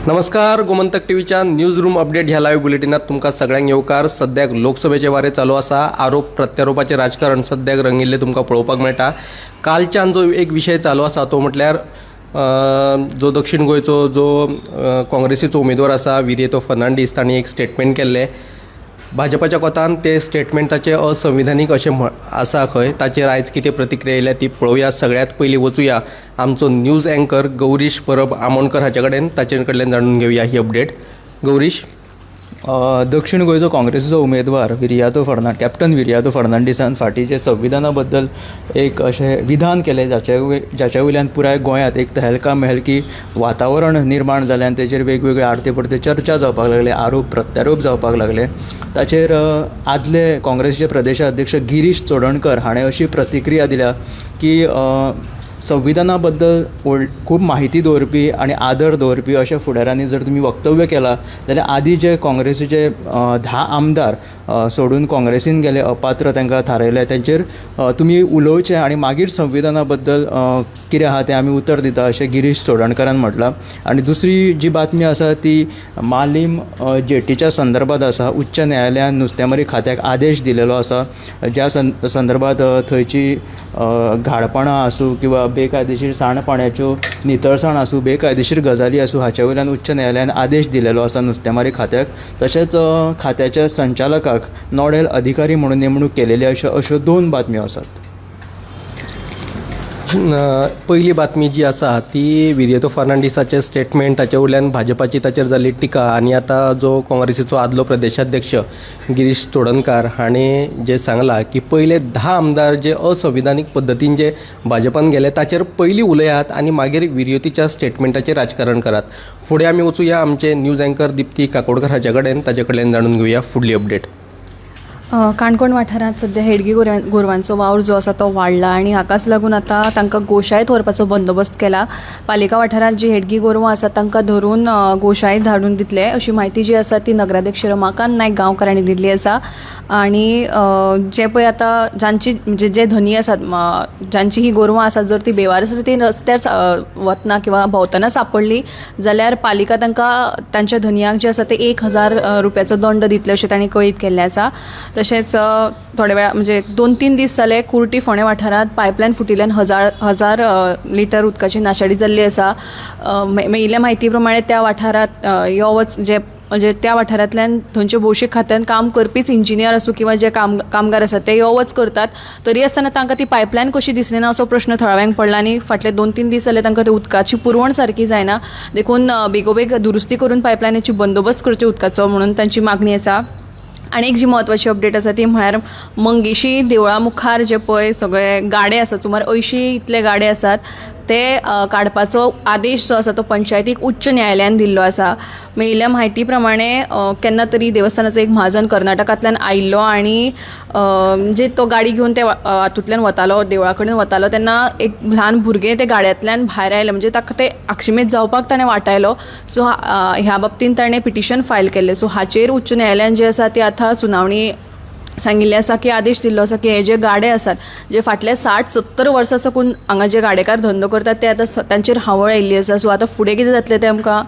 नमस्कार, गोमंतक टीव्हीच्या news room update ह्या लाईव्ह बुलेटिनात तुमकां सगळ्यांक येवकार. सद्याक लोकसभेचे वारे चालू आसा. आरोप प्रत्यारोपाचें राजकारण सद्याक रंगिल्लें तुमकां पळोवपाक मेळटा. कालच्यान जो एक विशय चालू आसा तो म्हटल्यार जो दक्षीण गोंयचो जो काँग्रेसीचो उमेदवार आसा विरियातो फर्नांडीस, तांणी एक स्टेटमेंट केल्लें. भाजपाच्या कोतान ते स्टेटमेंट ताचें असंविधानीक अशें आसा खंय. ताचेर आयज कितें प्रतिक्रिया येयल्या ती पळोवया. सगळ्यांत पयलीं वचुया आमचो न्यूज अँकर गौरीश परब आमोणकर हाचे कडेन, ताचे कडल्यान जाणून घेवया ही अपडेट. गौरीश. दक्षिण गोंयचो काँग्रेसीचो उमेदवार विरियातो फर्नांड कॅप्टन विरियातो फर्नांडीसान फाटीं जें संविधाना बद्दल एक अशें विधान केलें, जाचे वयल्यान पुराय गोंयांत एक तहलका मेहलकी वातावरण निर्माण जालें आनी तेजेर वेगवेगळे आरते परते चर्चा जावपाक लागले, आरोप प्रत्यारोप जावपाक लागले. ताचेर आदले काँग्रेसीचे प्रदेशाध्यक्ष गिरीश चोडणकर हाणें अशी प्रतिक्रिया दिल्या की संविधाना बद्दल खूब म्हायती दवरपी आनी आदर दवरपी अशे फुडाऱ्यांनी जर तुमी वक्तव्य केलां जाल्यार आदी जे काँग्रेसीचे 10 आमदार सोडून काँग्रेसीन गेले, अपात्र तांकां थारायले, तेंचेर तुमी उलोवचें आनी मागीर संविधाना बद्दल कितें आहा तें आमी उतर दिता अशें गिरीश चोडणकरान म्हटलां. आनी दुसरी जी बातमी आसा ती मालीम जेटीच्या संदर्भात आसा. उच्च न्यायालयान नुस्तेमारी खात्याक आदेश दिलेलो आसा, ज्या संदर्भात थंयची घाडपणां आसूं किंवा बेकायदेशीर सांडपाण्याच्यो नितळसाण आसूं, बेकायदेशीर गजाली आसूं, हाचे वयल्यान उच्च न्यायालयान आदेश दिलेलो आसा नुस्तेमारी खात्याक. तशेंच खात्याच्या संचालकाक नॉडेल अधिकारी म्हणून नेमणूक केलेली. अश्यो दोन बातम्यो आसात. पयली बातमी जी आसा ती विरियातो फर्नांडीसाचें स्टेटमेंट, ताचे वयल्यान भाजपाची ताचेर जाल्ली टिका आनी आतां जो काँग्रेसीचो आदलो प्रदेशाध्यक्ष गिरीश चोडणकार हाणें जें सांगलां की पयले 10 आमदार जे असंविधानीक पद्दतीन जे भाजपान गेले ताचेर पयलीं उलयात आनी मागीर विरियातोच्या स्टेटमेंटाचेर राजकारण करात. फुडें आमी वचुया आमचे न्यूज अँकर दिप्ती काकोडकर हाचे कडेन, ताचे कडल्यान जाणून घेवया फुडली अपडेट. काणकोण वाठारांत सद्या हेडगी गोरवांचो वावर जो आसा तो वाडला आनी हाकाच लागून आतां तांकां गोशाळेंत व्हरपाचो बंदोबस्त केला. पालिका वाठारांत जी हेडगी गोरवां आसात तांकां धरून गोशाळेंत धाडून दितले अशी म्हायती जी आसा ती नगराध्यक्ष रमाकांत नायक गांवकार हांणी दिल्ली आसा. आनी जे पळय आतां जांची म्हणजे जे धनी आसात, जांची ही गोरवां आसात, जर ती बेवारस रितीन रस्त्यार वतना किंवा भोंवतना सांपडली जाल्यार पालिका तांकां तांच्या धनयांक जे आसा ते 1000 रुपयाचो दंड दितले अशें तांणी कळीत केल्लें आसा. तशेंच थोड्या वेळा म्हणजे 2-3 दीस जाले कुर्टी फोंडें वाठारांत पायपलायन फुटिल्ल्यान हजार लिटर उदकाची नाशाडी जाल्ली आसा. मेळिल्ल्या म्हायती प्रमाणे त्या वाठारांत यो वच जे म्हणजे त्या वाठारांतल्यान थंयच्या भौशीक खात्यान काम करपीच इंजिनियर आसूं किंवा जे कामगार आसात ते यो वच करतात, तरी आसतना तांकां ती पायपलायन कशी दिसली ना असो प्रश्न थळाव्यांक पडला आनी फाटले 2-3 दीस जाले तांकां ते उदकाची पुरवण सारकी जायना, देखून बेगोबेग दुरुस्ती करून पायपलायनाची बंदोबस्त करचे उदकाचो म्हणून तांची मागणी आसा. आनी एक जी म्हत्वाची अपडेट आसा ती म्हळ्यार मंगेशी देवळा मुखार जे पळय सगळे गाडे आसात, सुमार 80 इतले गाडे आसात, ते काडपाचो आदेश जो आसा तो पंचायतीक उच्च न्यायालयान दिल्लो आसा. मेळिल्ल्या म्हायती प्रमाणे केन्ना तरी देवस्थानाचो एक म्हाजन कर्नाटकांतल्यान आयिल्लो आनी म्हणजे तो गाडी घेवन ते हातूंतल्यान वतालो, देवळा कडेन वतालो, तेन्ना एक ल्हान भुरगें ते गाड्यांतल्यान भायर आयलें, म्हणजे ताका ते आक्षिमेत जावपाक ताणें वाटायलो. सो ह्या बाबतीन ताणें पिटिशन फायल केल्लें. सो हाचेर उच्च न्यायालयान जे आसा ती आतां सुनावणी सांगिल्लें आसा की आदेश दिल्लो आसा की हे जे गाडे आसात जे फाटल्या 60-70 वर्सां साकून हांगा जे गाडेकार धंदो करतात ते आतां तांचेर हावळ आयिल्ली आसा. सो आतां फुडें कितें जातलें तें आमकां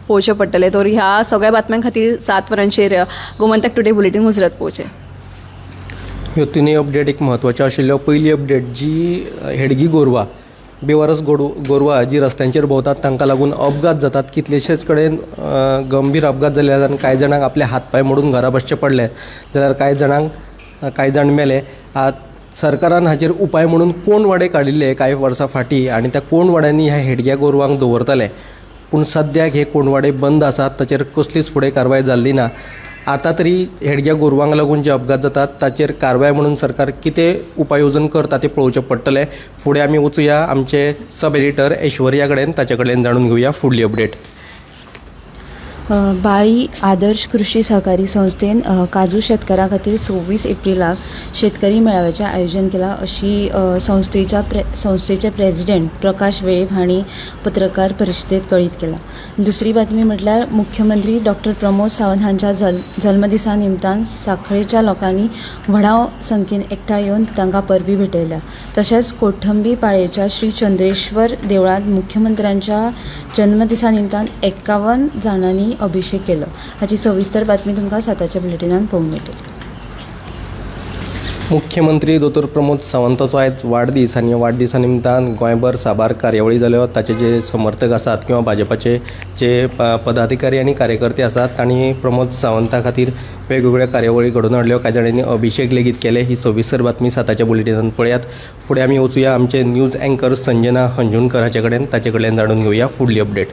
पळोवचें पडटलें. तर ह्या सगळ्या बातम्यां खातीर 7 वरांचेर गोमंतक टुडे बुलेटीन मुजरत पळोवचें. ह्यो तिनूय अपडेट एक म्हत्वाच्यो आशिल्ल्यो. पयली अपडेट जी हेडगी गोरवां, बेवारस गोरवां जी रस्त्यांचेर भोंवतात तांकां लागून अपघात जातात, कितलेशेच कडेन गंभीर अपघात जाल्ले आसात आनी कांय जाणांक आपले हात पांय मोडून घरा बसचें पडलें, जाल्यार कांय जाण मेले. सरकारान हाचेर उपाय म्हणून कोंडवाडे काडिल्ले कांय वर्सां फाटीं आनी त्या कोंडवाड्यांनी ह्या हेडग्या गोरवांक दवरताले, पूण सद्याक हे कोंडवाडे बंद आसात, ताचेर कसलीच फुडें कारवाय जाल्ली ना. आतां तरी हेडग्या गोरवांक लागून जे अपघात जातात ताचेर कारवाय म्हणून सरकार कितें उपाय येवजण करता तें पळोवचें पडटलें. फुडें आमी वचुया आमचे सब एडिटर ऐश्वर्या कडेन, ताचे कडेन जाणून घेवया फुडली अपडेट. बाळी आदर्श कृशी सहकारी संस्थेन काजू शेतकारां खातीर 26 एप्रिलाक शेतकरी मेळाव्याचें आयोजन केलां अशी संस्थेच्या संस्थेचे प्रेजिडेंट प्रकाश वेळीप हांणी पत्रकार परिशदेंत कळीत केलां. दुसरी बातमी म्हटल्यार मुख्यमंत्री डॉक्टर प्रमोद सावंत हांच्या जल्मदिसा निमतान सांखळेच्या लोकांनी व्हडा संख्येन एकठांय येवन तांकां परबीं भेटयल्या. तशेंच कोठंबी पाळयेच्या श्री चंद्रेश्वर देवळांत मुख्यमंत्र्यांच्या जल्मदिसा निमतान 51 जाणांनी अभिशेक केलो. हाची सविस्तर बातमी तुमकां 7च्या बुलेटिनान पळोवंक मेळटली. मुख्यमंत्री दोतोर प्रमोद सावंताचो आयज वाडदीस आनी ह्या वाडदिसा निमतान गोंयभर साबार कार्यावळी जाल्यो. ताचे जे समर्थक आसात किंवा भाजपाचे जे पदाधिकारी आनी कार्यकर्ते आसात तांणी प्रमोद सावंता खातीर वेगवेगळ्यो कार्यावळी घडोवन हाडल्यो. कांय जाणांनी अभिशेक लेगीत केले. ही सविस्तर बातमी 7च्या बुलेटिनान पळयात. फुडें आमी वचुया आमचे न्यूज एंकर संजना हंजुणकर हाचे कडेन, ताचे कडल्यान जाणून घेवया फुडली अपडेट.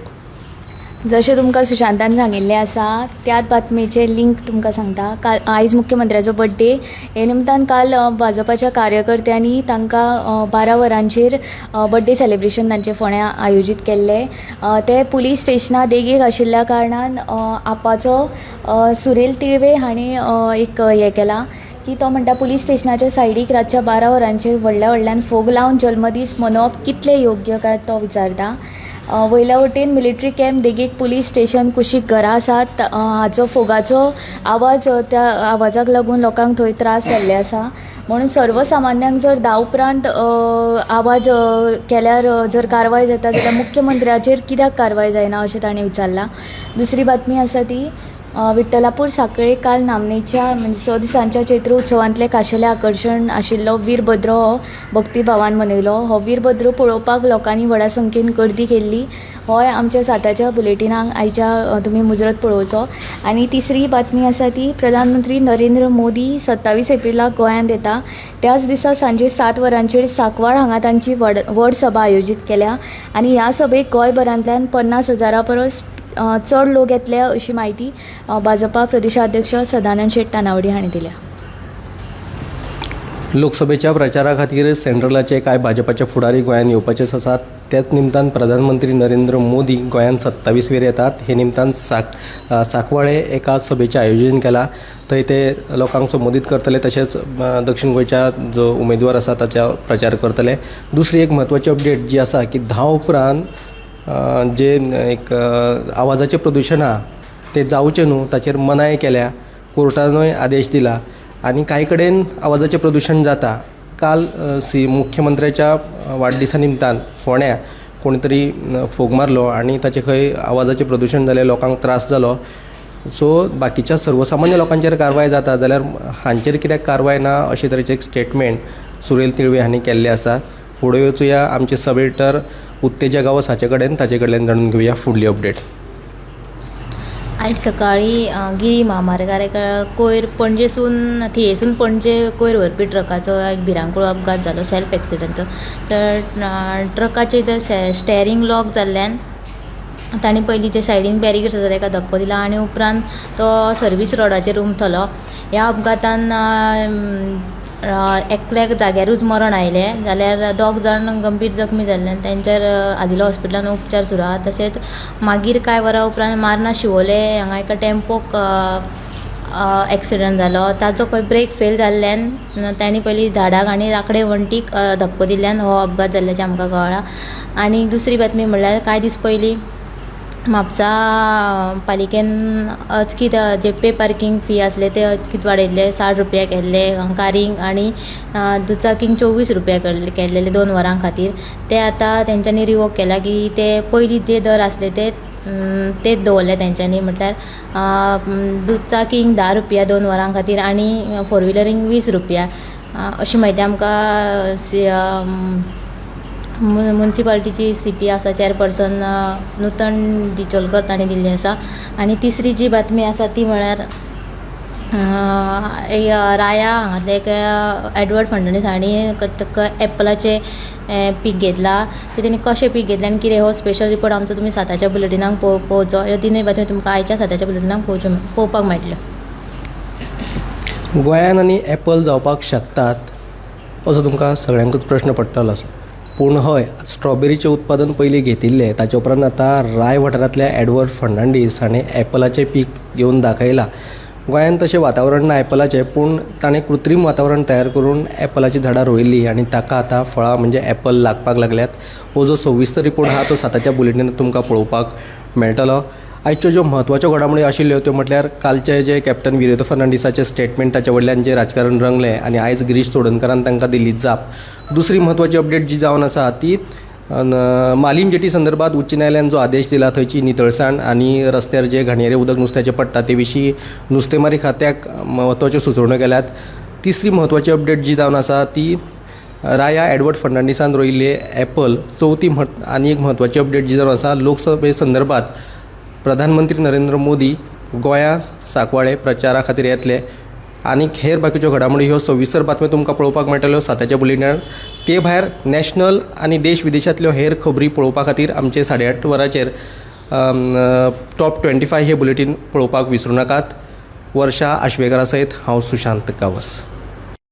जशें तुमकां सुशांतान सांगिल्लें आसा त्याच बातमेचें लिंक तुमकां सांगता. काल आयज मुख्यमंत्र्याचो बड्डे हे निमतान काल भाजपाच्या कार्यकर्त्यांनी तांकां 12 वरांचेर बड्डे सेलिब्रेशन तांचें फोंड्यां आयोजीत केल्लें. ते पुलीस स्टेशना देगेक आशिल्ल्या कारणान आपाचो सुरेल तिळवे हांणी एक हें केलां की तो म्हणटा पुलीस स्टेशनाच्या सायडीक रातच्या 12 वरांचेर व्हडल्या व्हडल्यान फोग लावन जल्मदीस मनोवप कितलें योग्य काय तो विचारता. वयल्या वटेन मिलिटरी कॅम्प देगेक पुलीस स्टेशन कुशीक घरां आसात. हाचो फोगाचो आवाज त्या आवाजाक लागून लोकांक थंय त्रास जाल्ले आसा. म्हणून सर्वसामान्यांक जर 10 उपरांत आवाज केल्यार जर कारवाय जाता जाल्यार मुख्यमंत्र्याचेर कित्याक कारवाय जायना अशें ताणें विचारलां. दुसरी बातमी आसा ती विठ्ठलापूर सांखळे काल नामनेच्या म्हणजे 6 दिसांच्या चैत्र उत्सवांतलें खाशेलें आकर्शण आशिल्लो वीरभद्र हो भक्तीभावान मनयलो. हो वीरभद्र पळोवपाक लोकांनी व्हडा संख्येन गर्दी केल्ली. होय आमच्या 7च्या बुलेटिनाक आयच्या तुमी मुजरत पळोवचो. आनी तिसरी बातमी आसा ती प्रधानमंत्री नरेंद्र मोदी 27 एप्रिलाक गोंयांत येता. त्याच दिसा सांजे 7 वरांचेर सांकवाळ हांगा तांची व्हड सभा आयोजीत केल्या आनी ह्या सभेक गोंयभरांतल्यान 50,000 परस चड लोक येतले अशी म्हायती भाजपा प्रदेशाध्यक्ष सदानंद शेट तानावडी हांणी दिल्या. लोकसभेच्या प्रचारा खातीर सेंट्रलाचे कांय भाजपाचे फुडारी गोंयांत येवपाचेच आसात. त्याच निमतान प्रधानमंत्री नरेंद्र मोदी गोंयांत 27 वेर येतात. हे निमतान सांकवाळे एका सभेचें आयोजन केलां. थंय ते लोकांक संबोधीत करतले, तशेंच दक्षिण गोंयच्या जो उमेदवार आसा ताचो प्रचार करतले. दुसरी एक म्हत्वाची अपडेट जी आसा की 10 उपरांत जे एक आवाजाचें प्रदुशण आहा तें जावचें न्हू ताचेर मनाय केल्या, कोर्टानूय आदेश दिला आनी कांय कडेन आवाजाचें प्रदुशण जाता. काल मुख्यमंत्र्याच्या वाडदिसा निमतान फोंड्यां कोण तरी फोग मारलो आनी ताचे खंय आवाजाचें प्रदुशण जालें, लोकांक त्रास जालो. सो बाकीच्या सर्वसामान्य लोकांचेर कारवाय जाता जाल्यार हांचेर कित्याक कारवाय ना अशे तरेचें एक स्टेटमेंट सुरेल तिळवे हांणी केल्लें आसा. फुडें वचुया आमचे सब एडिटर उत्तेजा गांवस हाचे कडेन, ताचे कडल्यान जाणून घेवया फुडली अपडेट. आयज सकाळीं गिरी म्हामार्गार एक कोयर पणजेसून थियेसून पणजे कोयर व्हरपी ट्रकाचो एक भिरांकूळ अपघात जालो, सेल्फ एक्सिडंट. तर ट्रकाचें जे स्टेरींग लॉक जाल्ल्यान तांणी पयलीं जे सायडीन बॅरिगेट्स आसा ताका धपको दिला आनी उपरांत तो सर्वीस रोडाचेर उमथलो. ह्या अपघातान एकल्याक जाग्यारूच मरण आयलें जाल्यार 2 जाण गंभीर जखमी जाल्ले आनी तांचेर आजिलो हॉस्पिटलान उपचार सुरू आहा. तशेंच मागीर कांय वरां उपरांत मार्ना शिवोले हांगा एका टेम्पोक एक्सिडंट जालो. ताचो खंय ब्रेक फेल जाल्ल्यान तांणी पयलीं झाडाक आनी राखडे वण्टीक धपको दिल्ल्यान हो अपघात जाल्ल्याचें आमकां कळ्ळां. आनी दुसरी बातमी म्हणल्यार कांय दीस पयलीं म्हापसा पालिकेन अचकीत जे पे पार्कींग फी आसले ते अचकीत वाडयल्ले, 60 रुपया केल्ले कारींक आनी दुचाकींक 24 रुपया केल्लेले 2 वरां खातीर. ते आतां तेंच्यांनी रिवोक केला की ते पयलीं जे दर आसले ते तेच दवरले तेंच्यांनी, म्हटल्यार दुचाकींक 10 रुपया 2 वरां खातीर आनी फोर व्हिलरींक 20 रुपया अशी म्हायती आमकां मुन्सिपालिटीची सी पी आसा चेअरपर्सन नूतन डिचोलकर तांणी दिल्ली आसा. आनी तिसरी जी बातमी आसा ती म्हळ्यार राया हांगांतले एक एडवर्ड फर्नांडीस हांणी एप्पलाचें पीक घेतलां. तें तेणी कशें पीक घेतलें आनी कितें हो स्पेशल रिपोर्ट आमचो तुमी 7च्या बुलेटिनाक पळोवचो. ह्यो तिनूय बातमी तुमकां आयच्या 7च्या बुलेटिनाक पळोवपाक मेळटल्यो. गोंयांत आनी एप्पल जावपाक शकतात असो तुमकां सगळ्यांकूच प्रश्न पडटलो आसा. पूण हय, स्ट्रॉबेरीचें उत्पादन पयलीं घेतिल्लें. ताचे उपरांत आतां राय वाठारांतल्या एडवर्ड फर्नांडीस हाणें एप्पलाचें पीक घेवन दाखयलां. गोंयांत तशें वातावरण ना एप्पलाचें, पूण ताणें कृत्रीम वातावरण तयार करून एप्पलाचीं झाडां रोयिल्लीं आनी ताका आतां फळां म्हणजे एप्पल लागपाक लागल्यात. हो जो सविस्तर रिपोर्ट आहा तो साताच्या बुलेटिनांत तुमकां पळोवपाक मेळटलो. आयच्यो ज्यो म्हत्वाच्यो घडामोडी आशिल्ल्यो त्यो म्हटल्यार कालचे जे कॅप्टन विरियातो फर्नांडीसाचें स्टेटमेंट, ताचे वयल्यान जें राजकारण रंगलें आनी आयज गिरीश चोडणकारान तांकां दिल्ली जाप. दुसरी म्हत्वाची अपडेट जी जावन आसा ती मालीम जेटी संदर्भात उच्च न्यायालयान जो आदेश दिला, थंयची नितळसाण आनी रस्त्यार जे घाणयारें उदक नुस्त्याचें पडटा ते विशीं नुस्तेमारी खात्याक म्हत्वाच्यो सुचोवण्यो केल्यात. तिसरी म्हत्वाची अपडेट जी जावन आसा ती राया एडवर्ड फर्नांडीसान रोयिल्ले एप्पल. चवथी आनी एक म्हत्वाची अपडेट जी जावन आसा, लोकसभे संदर्भात प्रधानमंत्री नरेंद्र मोदी गोंया सांकवाळे प्रचारा खातीर येतले. आनीक हेर बाकीच्यो घडामोडी ह्यो सविस्तर बातम्यो तुमकां पळोवपाक मेळटल्यो साताच्या बुलेटिनार. ते भायर नॅशनल आनी देश विदेशांतल्यो हेर खबरी पळोवपा खातीर आमचे 8:30 वरांचेर टॉप 25 हे बुलेटीन पळोवपाक विसरूं नाकात. वर्षा आश्वेकरा सयत हांव सुशांत गांवस.